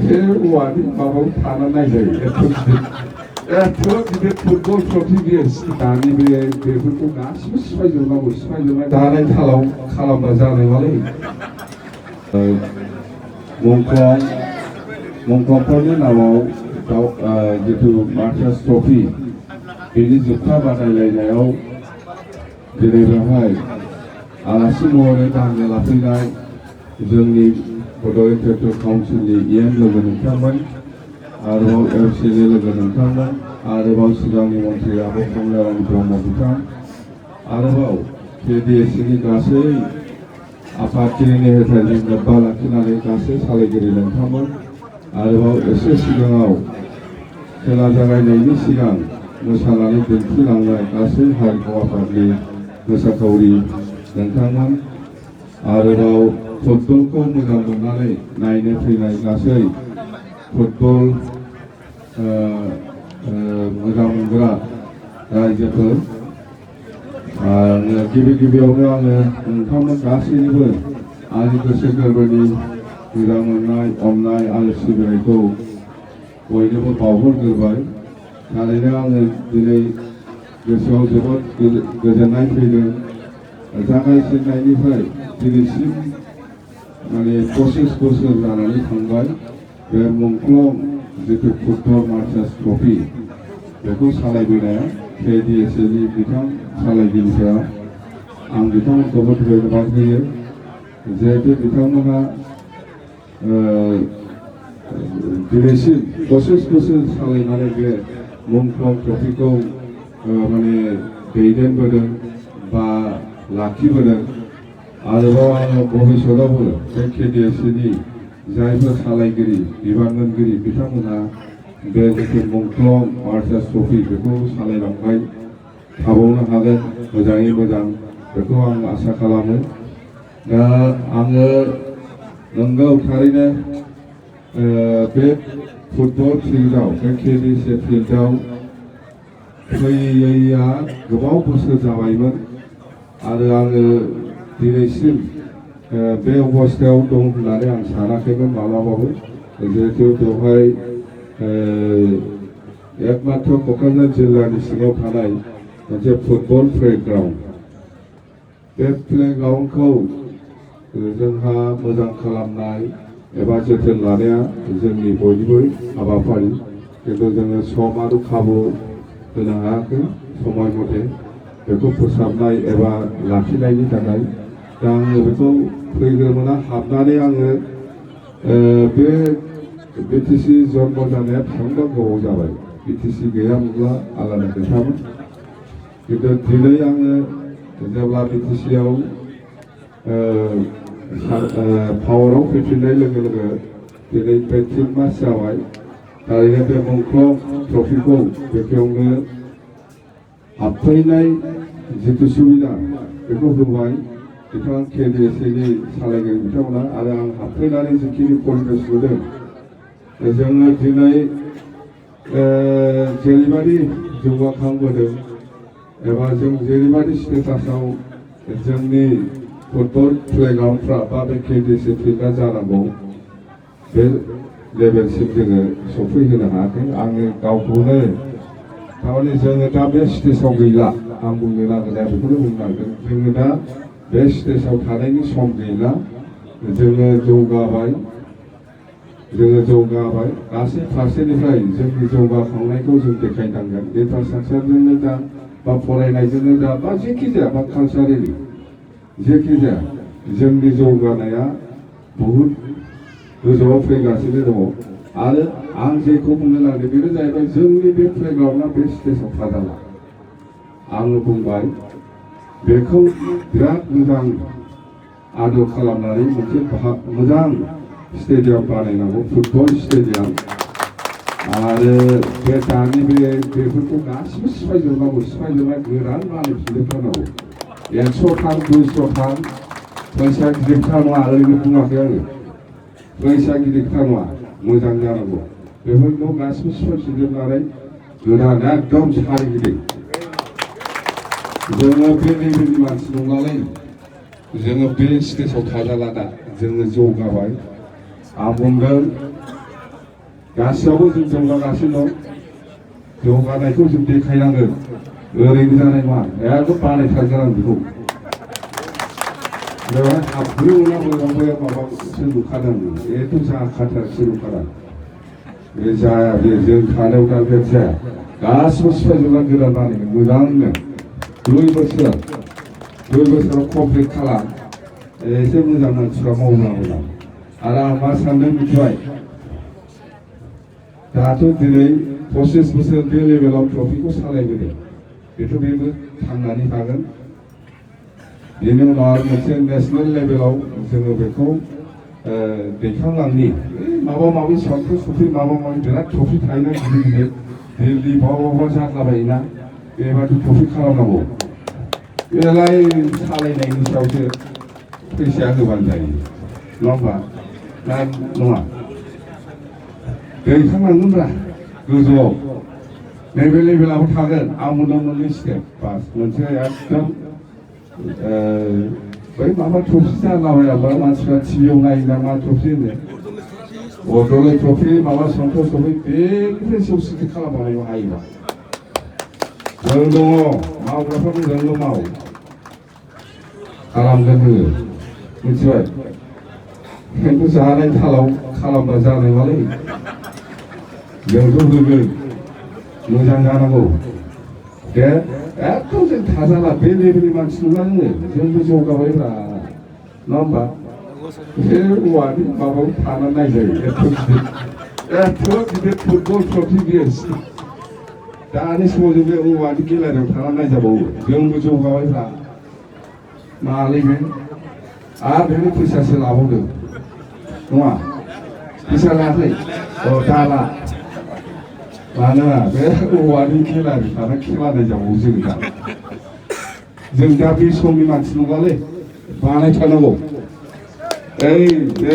बे औवानि माबायाव थाना नायजायो एथ' गिदिर फुटबल ट्रफि बियो दानि बेफोरखौ गासिबो सिफायजोबनांगौ सिफायजोबनाय दानाय थालाव खालामबा जानाय नङालै मुंख्लंफोरनि नामाव जिथु मार्चार्स ट्रफि बेनि जोबथा बादायलायनायाव दिनै बेवहाय आलासि महरै बाहागो लाफैनाय जोंनि बड' इन्टेलेक्चुवेल काउन्सिलनि EM लोगो नोंथांमोन आरोबाव LCA लोगो नोंथांमोन आरोबाव सिगांनि मन्थ्रि आब' कमलारानी ब्रह्म बिथां आरोबाव KDSCनि गासै आफादगिरिनि हेफाजाबजों लोब्बा लाखिनानै गासै सालायगिरि नोंथांमोन आरोबाव एसे सिगाङाव खेला जागायनायनि सिगां मोसानानै दिन्थिलांनाय गासै हारिमु आफादनि मोसाखावरि नोंथांमोन आरोबाव फुटबलखौ मोजां मोननानै नायनो फैनाय गासै फुटबल मोजां मोनग्रा रायजोफोर गिबियावनो आङो नोंथांमोन गासैनिबो आंनि गोसो गोरबोनि मोजां मोननाय अननाय आरो सिबिनायखौ बयनोबो बावहरग्रोबाय थारैनो आङो दिनै गोसोआव जोबोद गोजोननाय फैदों जागायजेननायनिफ्राय दिनैसिम माने 25 बोसोर जानानै थांबाय बे मुंख्लं जिथु फुटबल मार्चार्स ट्रफि बेखौ सालायबोनाया KDSCनि बिथां सालायगिरिफोरा आं बिथांमोनखौबो धन्यबाद होयो जिहेतु बिथांमोना दिनैसिम 25 बोसोर सालायनानै बे मुंख्लं ट्रफिखौ माने दैदेनबोदों बा लाखिबोदों आरोबाव आङो भबिष्यतावबो बे KDSCनि जायफोर सालायगिरि बिबानगिरि बिथांमोनहा बे जिथु मुंख्लं मार्चार्स ट्रफि बेखौ सालायलांबाय थाबावनो हागोन मोजाङै मोजां बेखौ आं आसा खालामो दा आङो नंगौ थारैनो बे फुटबल फिल्डआव बे KDSC फिल्डआव फैयैया गोबाव बोसोर जाबायमोन आरो आङो दिनैसिम बे अबस्थायाव दं होननानै आं सानाखैमोन माब्लाबाबो जिहेतु बेवहाय एकमात्र क'क्राझार जिल्लानि सिङाव थानाय मोनसे फुटबल प्लेग्राउन्ड बे प्लेग्राउन्डखौ जोंहा मोजां खालामनाय एबा जोथोन लानाया जोंनि बयनिबो हाबाफारि खिन्थु जोङो सम आरो खाबु होनो हायाखै समय मथे बेखौ फोसाबनाय एबा लाखिनायनि थाखाय दा आङो बेखौ फैग्रोमोना हाबनानै आङो बे BTC जन्म जानाया बेसेबांबा गोबाव जाबाय BTC गैयामोनब्ला आलादा खोथामोन खिन्थु दिनै आङो जेब्ला BTCआव पावाराव फैफिननाय लोगो लोगो दिनै बे 3 मास जाबाय थारैनो बे मुंख्लं ट्रफिखौ बेयावनो हाबफैनाय जिथु सुबिदा बेखौ होबाय बिथां KDSCनि सालायगिरि बिथांमोना आरो आं हाबफैनानै जिखिनि परिबेस नुदों जोङो दिनै जेरैबायदि जौगाखांबोदों एबा जों जेरैबायदि स्टेटासाव जोंनि फुटबल प्लेग्राउन्डफ्रा बा बे KDSC फिल्डआ जानांगौ बे लेभेलसिम जोङो सफैहोनो हायाखै आङो गावखौनो थारमाने जोङो दा बे स्टेजाव गैला आं बुंनो नागिरनाया बेखौनो बुंनांगोन जोङो दा बे स्टेजाव थानायनि सम गैला जोङो जौगाबाय गासै फारसेनिफ्राय जोंनि जौगाखांनायखौ जों देखायनांगोन इनफ्रास्ट्राक्चारजोंनो जा बा फरायनायजोंनो जा बा जेखि जाया बा कालचारेलि जेखि जाया जोंनि जौगानाया बहुद गोजौआव फैगासिनो दङ आरो आं जेखौ बुंनो नागिरदों बेनो जाहैबाय जोंनि बे प्लेग्राउन्डआ बे स्टेजाव थाजाला आङो बुंबाय बेखौ बिराद मोजां आदर खालामनानै मोनसे मोजां स्टेडियाम बानायनांगौ फुटबल स्टेडियाम आरो बे दानि बेफोरखौ गासिबो सिफायजोबनांगौ सिफायजोबनाय गोरान बानायफिनजोबथारनांगौ 100 थान 200 थान फैसा गिदिरथार नङा ओरैनो बुङाखै आङो फैसा गिदिरथार नङा मोजां जानांगौ बेफोरखौ गासिबो सिफायफिनजोबनानै गोदान एकदम सारिगिदिं जोङो बे लेभेलनि मानसि नंलालै जोङो बे स्टेजाव थाजाला दा जोङो जौगाबाय आं बुंगोन गासैयावबो जों जौगागासिनो दं जौगानायखौ जों देखायनांगोन ओरैनो जानाय नङा एकदम बानायथारगोन बेखौ बेवहाय हाबनो मोनाबो माबासो नुखादों बेथ' जाखाथारसो नुखादों बे जाया बे जों थानायाव दा बे जाया गासिबो सिफायजोबना गोदान बानायगोन मोजांनो 2 बोसोराव कमप्लिट खालाम एसे मोजां मानसिफ्रा मावनांगौ आरो आं मा सानदों मिथिबाय दाथ' दिनै 25 बोसोर बे लेभेलाव ट्रफिखौ सालायबोदों बेथ' बेबो थांनानै थागोन बेनि उनाव आरो मोनसे नेसनेल लेभेलाव जोङो बेखौ दैखांलांनि माबा माबि सन्ट्रि माबा माबि बिराद ट्रफि थायोना गिदिर गिदिर दिल्ली बहाबा जाद्लाबायोना बेबायदि ट्रफि खालामनांगौ बेलाय सालायनायनि सायावसो फैसाया होबानो जायो नङा होमबा दा नङा दैखांलांगोनब्रा गोजौआव नैबे लेभेलावबो थागोन आं मोननै स्टेप बास मोनसे एकदम बै माबा ट्रफि जालाबायाबा मानसिफ्रा टिभियाव नायोना मा ट्रफि होनो बड'लेण्ड ट्रफि माबा सन्टस ट्रफि बेनिफ्राय जौसिन खालामबावनांगौ हायोबा जों दङ मावग्राफोरखौ जोंल' माव खालामगोन जोङो मिथिबाय खिन्थु जानाय थालाव खालामबा जानाय नङालै जोंथ' होगोन मोजां जानांगौ दे एकदम जों थाजाला बे लेभेलनि मानसि नङा जोंबो जौगाबायब्रा नङा होमबा बे औवानि माबायाव थानानै नायजायो एथ' गिदिर फुटबल ट्रफि गेस दानि समाव जों बे औवानि गेलारियाव थानानै नायजाबावो जोंबो जौगाबायब्रा मालै बे आरो बेनो फैसासो लाबावदों नङा फैसा लायाखै दाला मानोना बे औवानि गेलारि थाना खेला नायजाबावो जों दा बे समनि मानसि नङालै बानायथारनांगौ ओइ बे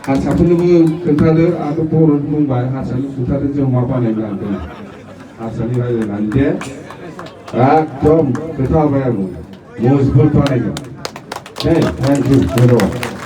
हारसाफोरनोबो खोन्थादो आंथ' बर' बुंबाय हारसानो खोन्थादो जों मा बानायनो लांदों हारसानि रायज्लायनानै दे एकदम खोथा होबाय आं मजबुत बानायगोन थेंक इउ धन्यबाद